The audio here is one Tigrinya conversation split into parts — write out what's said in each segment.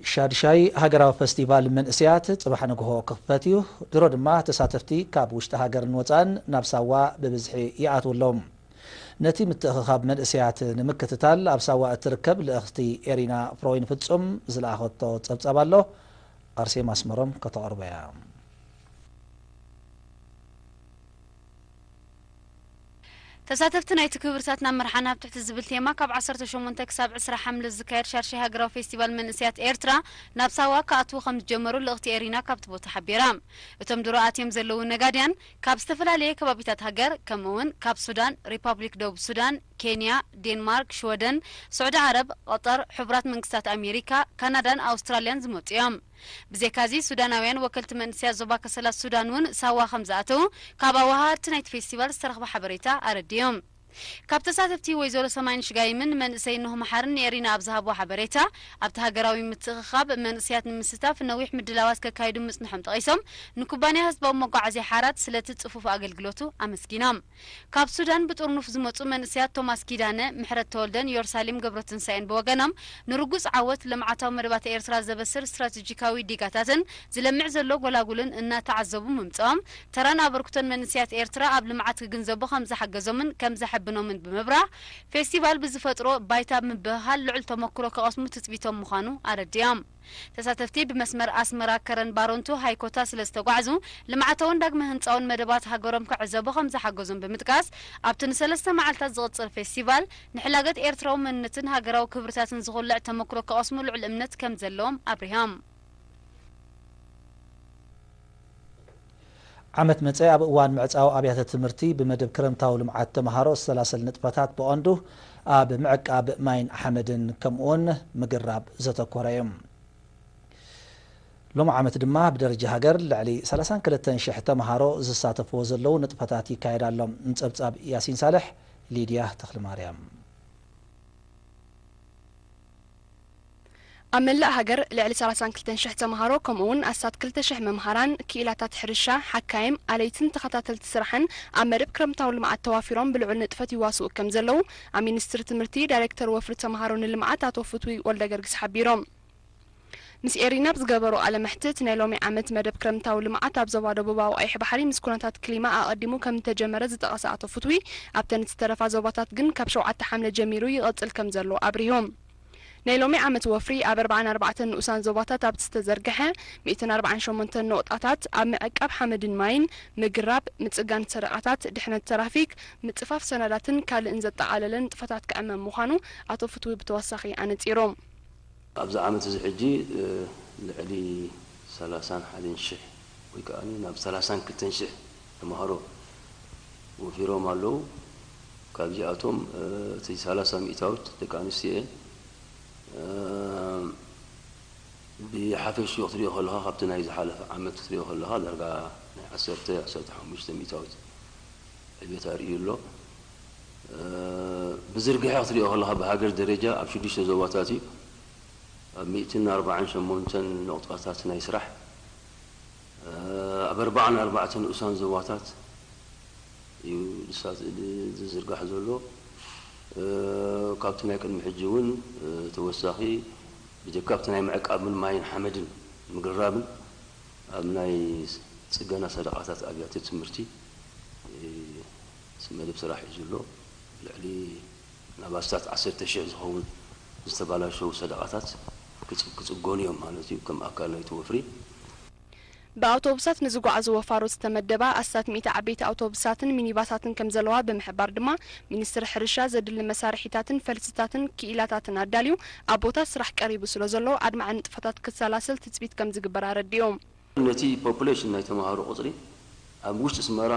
ሻድሻይ ሃገራዊ ፈስቲቫል መንእሰያት ጽባሕ ንግሆ ክኽፈት እዩ። ድሮ ድማ ተሳተፍቲ ካብ ውሽጢ ሃገርን ወጻእን ናብ ሳዋ ብብዝሒ ይኣትዉ ኣለዉ። ነቲ ምትእኽኻብ መንእሰያት ንምክትታል ኣብ ሳዋ እትርከብ ልእኽቲ ኤሪና ፍሮይን ፍጹም ዝለኣኸቶ ጸብጻብ ኣሎ። ኣርሴማ ኣስመሮም ከተቕርቦ እያ። ተሳተፍቲ ናይቲ ክብርታትና መርሓና ኣብ ትሕቲ ዝብል ቴማ ካብ ዓሰርተ ሸሞንተ ክሳብ ዕስራ ሓምለ ዝካየድ ሻድሻይ ሃገራዊ ፌስቲቫል መንእሰያት ኤርትራ ናብ ሳዋ ክኣትዉ ከም ዝጀመሩ ልእኽቲ ኤሪና ካብቲ ቦታ ሓቢራ። እቶም ድሮ ኣትዮም ዘለዉ ነጋድያን ካብ ዝተፈላለየ ከባቢታት ሃገር፣ ከምኡ እውን ካብ ሱዳን፣ ሪፓብሊክ ደቡብ ሱዳን፣ ኬንያ፣ ዴንማርክ፣ ሽወደን፣ ስዑዲ ዓረብ፣ ቐጠር፣ ሕቡራት መንግስታት ኣሜሪካ፣ ካናዳን ኣውስትራልያን ዝመጹ እዮም። ብዘይካዚ፣ ሱዳናውያን ወከልቲ መንእሰያት ዞባ ከሰላት ሱዳን እውን ሳዋ ከም ዝኣተዉ ካብ ኣወሃሃድቲ ናይቲ ፌስቲቫል ዝተረኽበ ሓበሬታ ኣረዲኡ። ካብ ተሳተፍቲ ወይዘሮ ሰማይንሽ ጋይምን መንእሰይ ኖህ መሓርን ንኤሪና ኣብ ዝሃብዎ ሓበሬታ፣ ኣብቲ ሃገራዊ ምትእኽኻብ መንእሰያት ንምስታፍ ነዊሕ ምድላዋት ከካይዱ ምጽንሖም ጠቒሶም፣ ንኩባንያ ህዝባዊ መጓዓዝያ ሓራት ስለቲ ጽፉፍ ኣገልግሎቱ ኣመስጊኖም። ካብ ሱዳን ብጥርኑፍ ዝመጹ መንእሰያት ቶማስ ኪዳነ፣ ምሕረት ተወልደን ዮርሳሌም ገብረትንሳኤን ብወገኖም፣ ንርጉጽ ዓወት ልምዓታዊ መደባት ኤርትራ ዘበስር ስትራቴጂካዊ ዲጋታትን ዝለምዕ ዘሎ ጎላጉልን እናተዓዘቡ ምምጽኦም፣ ተራን ኣበርክቶን መንእሰያት ኤርትራ ኣብ ልምዓት ክግንዘቡ ከም ዝሓገዞምን ከም ዘሐብኖምን ብምብራህ፣ ፌስቲቫል ብዝፈጥሮ ባይታ ምብህሃል ልዑል ተመክሮ ክቐስሙ ትጽቢቶም ምዃኑ ኣረዲኦም። ተሳተፍቲ ብመስመር ኣስመራ፣ ከረን፣ ባረንቱ፣ ሃይኮታ ስለ ዝተጓዕዙ፣ ልምዓታውን ዳግመ ህንጻውን መደባት ሃገሮም ክዕዘቡ ከም ዝሓገዞም ብምጥቃስ፣ ኣብቲ ንሰለስተ መዓልታት ዝቕጽል ፌስቲቫል፣ ንሕላገት ኤርትራዊ መንነትን ሃገራዊ ክብርታትን ዝኹልዕ ተመክሮ ክቐስሙ ልዑል እምነት ከም ዘለዎም ኣብሪሆም። ዓመት መጸ ኣብ እዋን ምዕጻው ኣብያተ ትምህርቲ ብመደብ ክረምታዊ ልምዓት ተመሃሮ ዝሰላሰል ንጥፈታት ብቐንዱ ኣብ ምዕቃብ ማይን ሓመድን ከምኡውን ምግራብ ዘተኮረ እዩ። ሎሚ ዓመት ድማ ብደረጃ ሃገር ልዕሊ ሰላሳን ክልተን ሽሕ ተመሃሮ ዝሳተፍዎ ዘለዉ ንጥፈታት ይካየድ ኣሎ። ንጸብጻብ ያሲን ሳልሕ፣ ሊድያ ተኽለማርያም። ኣብ መላእ ሃገር ልዕሊ ሰላሳን ክልተን ሽሕ ተምሃሮ፣ ከምኡ እውን ኣስታት ክልተ ሽሕ መምሃራን፣ ክኢላታት ሕርሻ፣ ሓካይም፣ ኣለይትን ተኸታተልቲ ስራሕን ኣብ መደብ ክረምታዊ ልምዓት ተዋፊሮም ብልዑል ንጥፈት ይዋስኡ ከም ዘለዉ ኣብ ሚኒስትሪ ትምህርቲ ዳይሬክተር ወፍሪ ተምሃሮ ንልምዓት ኣቶ ፍትዊ ወልደገርግስ ሓቢሮም። ምስ ኤሪና ኣብ ዝገበሮ ቃለ መሕትት፣ ናይ ሎሚ ዓመት መደብ ክረምታዊ ልምዓት ኣብ ዞባ ደቡባዊ ቀይሕ ባሕሪ ምስ ኩነታት ክሊማ ኣቐዲሙ ከም ዝተጀመረ ዝጠቐሰ ኣቶ ፍትዊ፣ ኣብተን ዝተረፋ ዞባታት ግን ካብ ሸውዓተ ሓምለ ጀሚሩ ይቐጽል ከም ዘሎ ኣብሪሆም። ናይ ሎሚ ዓመት ወፍሪ ኣብ ኣርባዓን ኣርባዕተን ንኡሳን ዞባታት ኣብ ዝተዘርግሐ ሚእትን ኣርባዓን ሸሞንተን ነቑጣታት ኣብ ምዕቃብ ሓመድን ማይን፣ ምግራብ፣ ምጽጋን ሰደቓታት፣ ድሕነት ተራፊክ፣ ምጽፋፍ ሰነዳትን ካልእን ዘጠቓለለ ንጥፈታት ክዕመም ምዃኑ ኣቶ ፍትዊ ብተወሳኺ ኣነጺሮም። ኣብዚ ዓመት እዚ ሕጂ፣ እ፣ ልዕሊ ሰላሳን ሓደን ሽሕ ወይ ከኣ ናብ ሰላሳን ክልተን ሽሕ ተምሃሮ ወፊሮም ኣለዉ። ካብዚኣቶም፣ እ፣ እቲ ሰላሳ ሚእታዊት ደቂ ኣንስትዮ እየን። እ፣ ብሓፈሽኡ ክትሪኦ ከለኻ፣ ካብቲ ናይ ዝሓለፈ ዓመት ክትሪኦ ከለኻ፣ ዳርጋ ናይ ዓሰርተ፣ ዓሰርተ ሓሙሽተ ሚእታዊት ዕብየት ኣርእዩ ኣሎ። እ፣ ብዝርግሐ ክትሪኦ ከለኻ፣ ብሃገር ደረጃ ኣብ ሽዱሽተ ዞባታት እዩ። ኣብ ሚእትን ኣርባዓን ሸሞንተን ነቑጣታት ናይ ስራሕ፣ እ፣ ኣብ ኣርባዓን ኣርባዕተን ንኡሳን ዞባታት እዩ ዝሳ-፣ ዝዝርጋሕ ዘሎ። እ፣ ካብቲ ናይ ቅድሚ ሕጂ እውን፣ እ፣ ተወሳኺ፣ ብጀካ ኣብቲ ናይ ምዕቃብን ማይን ሓመድን ምግርራብን፣ ኣብ ናይ ጽገና ሰደቓታት ኣብያተ ትምህርቲ፣ እ፣ መደብ ስራሕ ሒዙ ኣሎ። ልዕሊ ናብ ኣስታት ዓሰርተ ሽሕ ዝኸውን ዝተባላሸዉ ሰደቓታት ክጽ-፣ ክጽገኑ እዮም ማለት እዩ፣ ከም ኣካል ናይቲ ወፍሪ። ብኣውቶቡሳት ንዝጓዓዙ ወፋሮ ዝተመደባ ኣስታት ሚእቲ ዓበይቲ ኣውቶቡሳትን ሚኒባሳትን ከም ዘለዋ ብምሕባር ድማ፣ ሚኒስትሪ ሕርሻ ዘድሊ መሳርሒታትን ፈልስታትን ክኢላታትን ኣዳልዩ ኣብ ቦታ ስራሕ ቀሪቡ ስለ ዘሎ፣ ኣድማዒ ንጥፈታት ክሰላሰል ትጽቢት ከም ዝግበር ኣረዲኦም። ነቲ ፖፑሌሽን ናይ ተምሃሮ ቁጽሪ ኣብ ውሽጢ ኣስመራ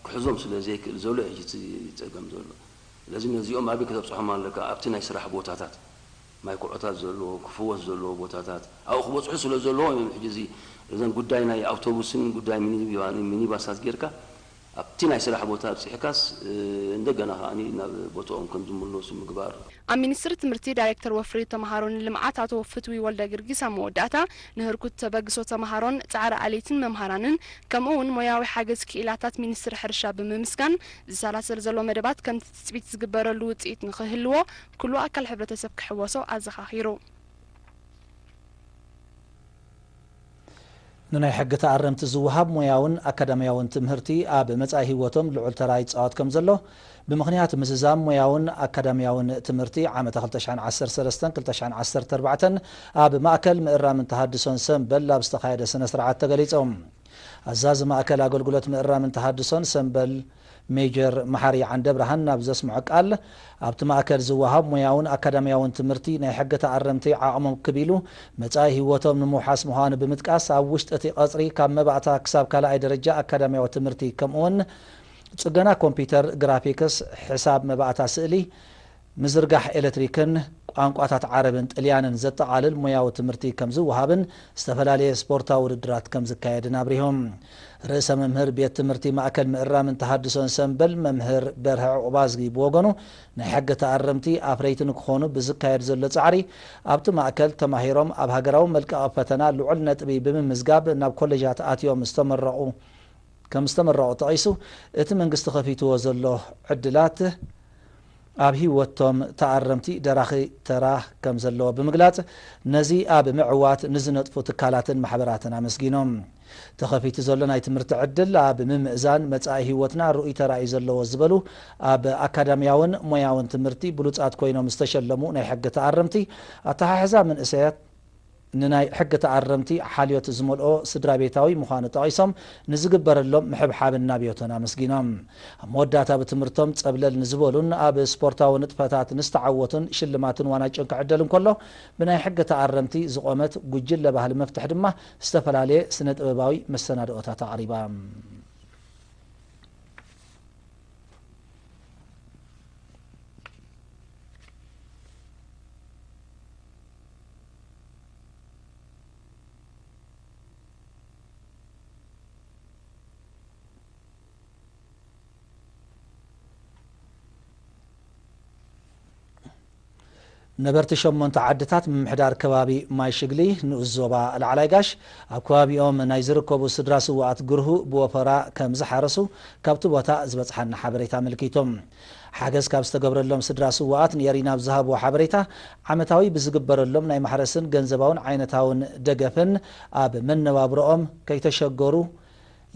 ክሕዞም ስለ ዘይክእል ዘሎ እዩ እቲ ጸገም ዘሎ። ስለዚ ነዚኦም ኣበይ ከተብጽሖም ኣለካ? ኣብቲ ናይ ስራሕ ቦታታት፣ ማይ ኩዖታት ዘለዎ፣ ክፍወስ ዘለዎ ቦታታት ኣብኡ ክበጽሑ ስለ ዘለዎም እዮም። ሕጂ እዚ እዘን ጉዳይ ናይ ኣውቶቡስን ጉዳይ ሚኒ-፣ ሚኒባሳት ጌርካ ኣብቲ ናይ ስራሕ ቦታ ኣብጺሕካስ፣ እ፣ እንደገና ከኣ ናብ ቦታኦም ከም ዝምለሱ ምግባር። ኣብ ሚኒስትሪ ትምህርቲ ዳይሬክተር ወፍሪ ተምሃሮ ንልምዓት ኣቶ ፍትዊ ወልደ ጊዮርጊስ ኣብ መወዳእታ፣ ንህርኩት ተበግሶ ተምሃሮን ጻዕሪ ኣለይትን መምሃራንን፣ ከምኡ እውን ሞያዊ ሓገዝ ክኢላታት ሚኒስትሪ ሕርሻ ብምምስጋን፣ ዝሰላሰል ዘሎ መደባት ከምቲ ትጽቢት ዝግበረሉ ውጽኢት ንኽህልዎ ኩሉ ኣካል ሕብረተሰብ ክሕወሶ ኣዘኻኺሩ። ንናይ ሕጊ ተኣረምቲ ዝወሃብ ሞያውን ኣካዳሚያውን ትምህርቲ ኣብ መጻኢ ህይወቶም ልዑል ተራ ይጻወት ከም ዘሎ፣ ብምኽንያት ምዝዛም ሞያውን ኣካዳሚያውን ትምህርቲ ዓመተ ክልተ ሽሕን ዓሰርተ ሰለስተን ክልተ ሽሕን ዓሰርተ ኣርባዕተን ኣብ ማእከል ምእራምን ተሃድሶን ሰምበል ኣብ ዝተኻየደ ስነ ስርዓት ተገሊጾም። ኣዛዚ ማእከል ኣገልግሎት ምእራምን ተሃድሶን ሰምበል ሜጀር መሓሪ ዓንደብርሃን ናብ ዘስምዖ ቃል፣ ኣብቲ ማእከል ዝወሃብ ሞያውን ኣካዳሚያውን ትምህርቲ ናይ ሕጊ ተኣረምቲ ዓቕሞም ክብ ኢሉ መጻኢ ህይወቶም ንምውሓስ ምዃኑ ብምጥቃስ፣ ኣብ ውሽጢ እቲ ቀጽሪ ካብ መባእታ ክሳብ ካልኣይ ደረጃ ኣካዳሚያዊ ትምህርቲ፣ ከምኡውን ጽገና ኮምፒውተር ግራፊክስ፣ ሕሳብ መባእታ ስእሊ፣ ምዝርጋሕ ኤሌክትሪክን ቋንቋታት ዓረብን ጥልያንን ዘጠቓልል ሞያዊ ትምህርቲ ከም ዝወሃብን ዝተፈላለየ ስፖርታዊ ውድድራት ከም ዝካየድን ኣብሪሆም። ርእሰ መምህር ቤት ትምህርቲ ማእከል ምእራምን ተሃድሶን ሰምበል መምህር በርሀ ዑቕባዝጊ ብወገኑ፣ ናይ ሕጊ ተኣረምቲ ኣፍረይቲ ንክኾኑ ብዝካየድ ዘሎ ጻዕሪ፣ ኣብቲ ማእከል ተማሂሮም ኣብ ሃገራዊ መልቀቒ ፈተና ልዑል ነጥቢ ብምምዝጋብ ናብ ኮሌጃት ኣትዮም ዝተመረቑ ከም ዝተመረቑ ጠቒሱ፣ እቲ መንግስቲ ከፊትዎ ዘሎ ዕድላት ኣብ ህይወቶም ተኣረምቲ ደራኺ ተራ ከም ዘለዎ ብምግላጽ፣ ነዚ ኣብ ምዕዋት ንዝነጥፉ ትካላትን ማሕበራትን ኣመስጊኖም። ተኸፊቱ ዘሎ ናይ ትምህርቲ ዕድል ኣብ ምምእዛን መጻኢ ህይወትና ርኡይ ተራ እዩ ዘለዎ ዝበሉ ኣብ ኣካዳሚያውን ሞያውን ትምህርቲ ብሉጻት ኮይኖም ዝተሸለሙ ናይ ሕጊ ተኣረምቲ፣ ኣተሓሕዛ መንእሰያት ንናይ ሕጊ ተኣረምቲ ሓልዮት ዝመልኦ ስድራ ቤታዊ ምዃኑ ጠቒሶም፣ ንዝግበረሎም ምሕብሓብን ናብዮቶን ኣመስጊኖም። ኣብ መወዳእታ ብትምህርቶም ጸብለል ንዝበሉን ኣብ ስፖርታዊ ንጥፈታት ንዝተዓወቱን ሽልማትን ዋና ጭንቂ ዕደል እንከሎ፣ ብናይ ሕጊ ተኣረምቲ ዝቖመት ጉጅለ ባህሊ መፍትሕ ድማ ዝተፈላለየ ስነ ጥበባዊ መሰናድኦታት ኣቕሪባ። ነበርቲ ሸሞንተ ዓድታት ምምሕዳር ከባቢ ማይ ሽግሊ ንኡስ ዞባ ላዕላይ ጋሽ፣ ኣብ ከባቢኦም ናይ ዝርከቡ ስድራ ስውኣት ግርሁ ብወፈራ ከም ዝሓረሱ ካብቲ ቦታ ዝበጽሓና ሓበሬታ ኣመልኪቶም። ሓገዝ ካብ ዝተገብረሎም ስድራ ስውኣት ንኤሪና ኣብ ዝሃብዎ ሓበሬታ፣ ዓመታዊ ብዝግበረሎም ናይ ማሕረስን ገንዘባውን ዓይነታውን ደገፍን ኣብ መነባብሮኦም ከይተሸገሩ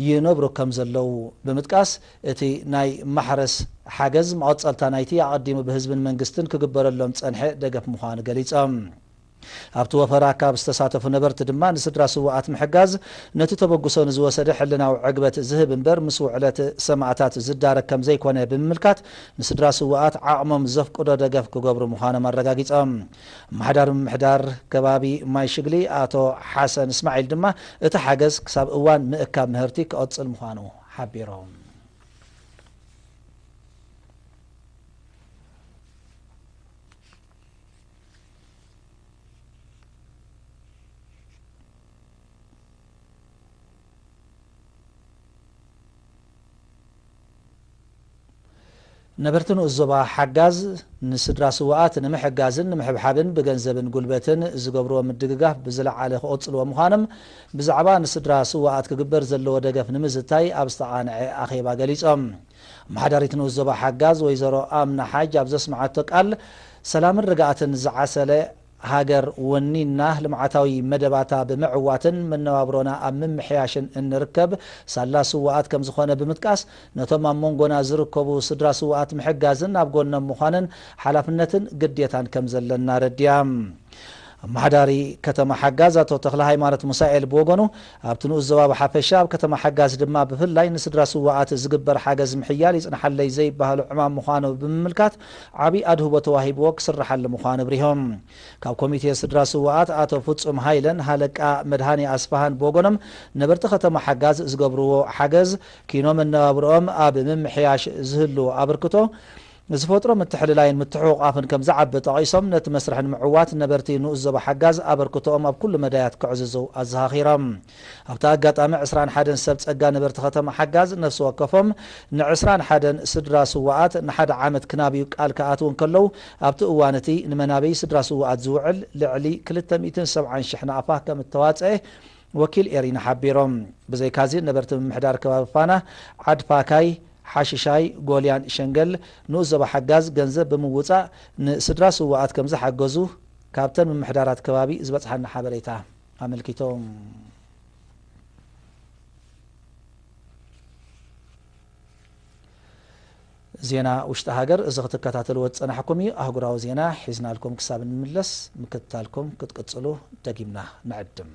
ይነብሩ ከም ዘለዉ ብምጥቃስ፣ እቲ ናይ ማሕረስ ሓገዝ መቐጸልታ ናይቲ ኣቐዲሙ ብህዝብን መንግስትን ክግበረሎም ዝጸንሐ ደገፍ ምዃኑ ገሊጾም። ኣብቲ ወፈራ ካብ ዝተሳተፉ ነበርቲ ድማ፣ ንስድራ ስውኣት ምሕጋዝ ነቲ ተበግሶ ንዝወሰደ ሕልናዊ ዕግበት ዝህብ እምበር፣ ምስ ውዕለት ሰማእታት ዝዳረግ ከም ዘይኮነ ብምምልካት፣ ንስድራ ስውኣት ዓቕሞም ዘፍቅዶ ደገፍ ክገብሩ ምዃኖም ኣረጋጊጾም። ኣመሓዳሪ ምምሕዳር ከባቢ ማይ ሽግሊ ኣቶ ሓሰን እስማዒል ድማ፣ እቲ ሓገዝ ክሳብ እዋን ምእካብ ምህርቲ ክቕጽል ምዃኑ ሓቢሮም። ነበርቲ ንኡስ ዞባ ሓጋዝ ንስድራ ስውኣት ንምሕጋዝን ንምሕብሓብን ብገንዘብን ጉልበትን ዝገብርዎ ምድግጋፍ ብዝለዓለ ክቕጽልዎ ምዃኖም፣ ብዛዕባ ንስድራ ስውኣት ክግበር ዘለዎ ደገፍ ንምዝታይ ኣብ ዝተቓንዐ ኣኼባ ገሊጾም። ኣመሓዳሪት ንኡስ ዞባ ሓጋዝ ወይዘሮ ኣምና ሓጅ ኣብ ዘስምዓቶ ቃል፣ ሰላምን ርግኣትን ዝዓሰለ ሃገር ወኒና ልምዓታዊ መደባታ ብምዕዋትን መነባብሮና ኣብ ምምሕያሽን እንርከብ ሳላ ስውኣት ከም ዝኾነ ብምጥቃስ፣ ነቶም ኣብ መንጎና ዝርከቡ ስድራ ስውኣት ምሕጋዝን ኣብ ጎኖም ምዃንን ሓላፍነትን ግዴታን ከም ዘለና ኣረዲኣ። ኣመሓዳሪ ከተማ ሓጋዝ ኣቶ ተኽለ ሃይማኖት ሙሳኤል ብወገኑ፣ ኣብቲ ንኡስ ዞባ ብሓፈሻ፣ ኣብ ከተማ ሓጋዝ ድማ ብፍላይ ንስድራ ስውኣት ዝግበር ሓገዝ ምሕያል ይጽንሓለይ ዘይበሃሎ ዕማም ምዃኑ ብምምልካት፣ ዓቢ ኣድህቦ ተዋሂብዎ ክስርሓሉ ምዃኑ ኣብሪሆም። ካብ ኮሚቴ ስድራ ስውኣት ኣቶ ፍጹም ሃይለን ሃለቃ መድሃኔ ኣስፋሃን ብወገኖም፣ ነበርቲ ከተማ ሓጋዝ ዝገብርዎ ሓገዝ ኪኖ መነባብርኦም ኣብ ምምሕያሽ ዝህልዎ ኣበርክቶ ዝፈጥሮ ምትሕልላይን ምትሕቑቓፍን ከም ዝዓቢ ጠቒሶም፣ ነቲ መስርሕ ንምዕዋት ነበርቲ ንኡስ ዞባ ሓጋዝ ኣበርክቶኦም ኣብ ኩሉ መዳያት ክዕዝዙ ኣዘኻኺሮም። ኣብቲ ኣጋጣሚ ዕስራን ሓደን ሰብ ጸጋ ነበርቲ ከተማ ሓጋዝ ነፍሲ ወከፎም ንዕስራን ሓደን ስድራ ስውኣት ንሓደ ዓመት ክናብዩ ቃል ክኣትዉ እንከለዉ፣ ኣብቲ እዋን እቲ ንመናበዪ ስድራ ስውኣት ዝውዕል ልዕሊ ክልተ ሚእትን ሰብዓን ሽሕ ናቕፋ ከም እተዋጽአ ወኪል ኤሪና ሓቢሮም። ብዘይካዚ ነበርቲ ምምሕዳር ከባቢ ፋና፣ ዓድፋካይ፣ ሓሽሻይ፣ ጎልያን ሸንገል ንኡስ ዞባ ሓጋዝ ገንዘብ ብምውጻእ ንስድራ ስውኣት ከም ዝሓገዙ ካብተን ምምሕዳራት ከባቢ ዝበጽሓና ሓበሬታ ኣመልኪቶም። ዜና ውሽጢ ሃገር እዚ ክትከታተልዎ ዝጸናሕኩም እዩ። ኣህጉራዊ ዜና ሒዝናልኩም ክሳብ እንምለስ ምክትታልኩም ክትቅጽሉ ደጊምና ንዕድም።